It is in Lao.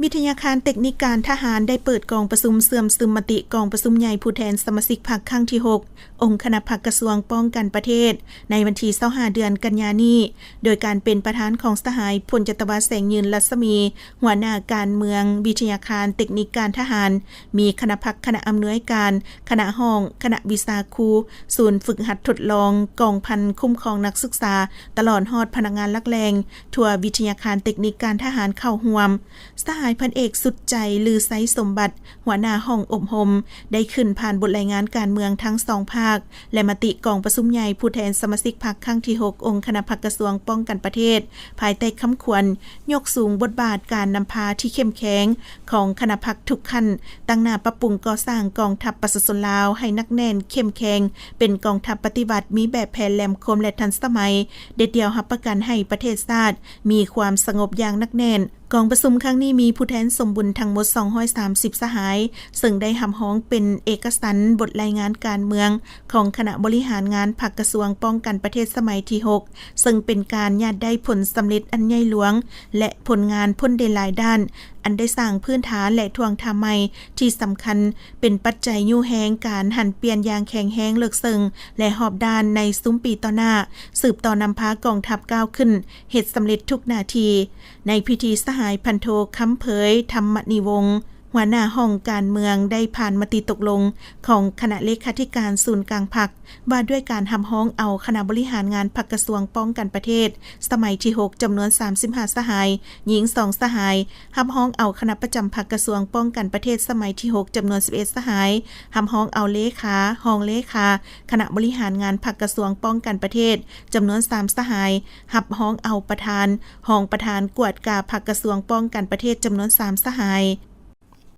ວິທະຍາຄານເຕັກນິກການທະຫານ ໄດ້ເປີດກອງປະຊຸມເຊື່ອມຊຶມມະຕິກອງປະຊຸມໃຫຍ່ຜູ້ແທນສະມາຊິກພັກຄັ້ງທີຫົກ ອົງຄະນະພັກກະຊວງປ້ອງກັນປະເທດ ໃນວັນທີຊາວຫ້າ ເດືອນກັນຍານີ້ ໂດຍການເປັນປະທານຂອງສະຫາຍພົນຈັດຕະວາ ແສງຍືນ ລັດສະໝີ ຫົວໜ້າການເມືອງ, ວິທະຍາຄານເຕັກນິກການທະຫານ, ມີຄະນະພັກ, ຄະນະອຳນວຍການ, ຄະນະຫ້ອງ, ຄະນະວິຊາຄູ, ສູນຝຶກຫັດທົດລອງ, ກອງພັນຄຸ້ມຄອງນັກສຶກສາ, ຕະຫຼອດຮອດພະນັກງານຫຼັກແຫຼ່ງທົ່ວວິທະຍາຄານເຕັກນິກການທະຫານເຂົ້າຮ່ວມ. ສະຫາຍພັນເອກ ສຸດໃຈ ລືໄຊສົມບັດ ຫົວໜ້າຫ້ອງອົບຮົມ ໄດ້ຂຶ້ນຜ່ານບົດລາຍງານການເມືອງທັງສອງພາກ ແລະ ມະຕິກອງປະຊຸມໃຫຍ່ຜູ້ແທນສະມາຊິກພັກຄັ້ງທີຫົກ ອົງຄະນະພັກກະຊວງປ້ອງກັນປະເທດ ພາຍໃຕ້ຄຳຂວັນ ຍົກສູງບົດບາດການນຳພາທີ່ເຂັ້ມແຂງຂອງຄະນະພັກທຸກຂັ້ນ, ຕັ້ງໜ້າປັບປຸງກໍ່ສ້າງກອງທັບປະຊາຊົນລາວໃຫ້ໜັກແໜ້ນເຂັ້ມແຂງ, ເປັນກອງທັບປະຕິວັດ, ມີແບບແຜນແຫຼມຄົມ ແລະ ທັນສະໄໝ, ເດັດດ່ຽວຮັບປະກັນໃຫ້ປະເທດຊາດມີຄວາມສະຫງົບຢ່າງໜັກແໜ້ນ. ກອງປະຊຸມຄັ້ງນີ້ມີຜູ້ແທນສົມບູນທັງໝົດສອງຮ້ອຍສາມສິບສະຫາຍ, ເຊິ່ງໄດ້ຮັບຮອງເປັນເອກະສັນບົດລາຍງານການເມືອງຂອງຄະນະບໍລິຫານງານພັກກະຊວງປ້ອງກັນປະເທດສະໄໝທີຫົກ ເຊິ່ງເປັນການຍາດໄດ້ຜົນສຳເລັດອັນໃຫຍ່ຫຼວງ ແລະ ຜົນງານພົ້ນເດັ່ນຫຼາຍດ້ານ, ອັນໄດ້ສ້າງພື້ນຖານ ແລະ ທ່ວງທ່າໃໝ່ທີ່ສຳຄັນ ເປັນປັດໄຈຍູ້ແຮງການຫັນປ່ຽນຢ່າງແຂງແຮງເລິກເຊິ່ງ ແລະ ຮອບດ້ານໃນຊຸມປີຕໍ່ໜ້າ, ສືບຕໍ່ນຳພາກອງທັບກ້າວຂຶ້ນ ເຮັດສຳເລັດທຸກໜ້າທີ່. ໃນພິທີ ສະຫາຍພັນໂທ ຄຳເຜີຍ ທຳມະນີວົງ ຫົວໜ້າຫ້ອງການເມືອງ ໄດ້ຜ່ານມະຕິຕົກລົງຂອງຄະນະເລຂາທິການສູນກາງພັກ ວ່າດ້ວຍການຮັບຮອງເອົາຄະນະບໍລິຫານງານພັກກະຊວງປ້ອງກັນປະເທດ ສະໄໝທີຫົກ ຈຳນວນສາມສິບຫ້າສະຫາຍ, ຍິງສອງສະຫາຍ, ຮັບຮອງເອົາຄະນະປະຈຳພັກກະຊວງປ້ອງກັນປະເທດສະໄໝທີຫົກ ຈຳນວນສິບເອັດສະຫາຍ, ຮັບຮອງເອົາເລຂາ, ຮອງເລຂາຄະນະບໍລິຫານງານພັກກະຊວງປ້ອງກັນປະເທດ ຈຳນວນສາມສະຫາຍ, ຮັບຮອງເອົາປະທານ, ຮອງປະທານກວດກາພັກກະຊວງປ້ອງກັນປະເທດ ຈຳນວນສາມສະຫາຍ.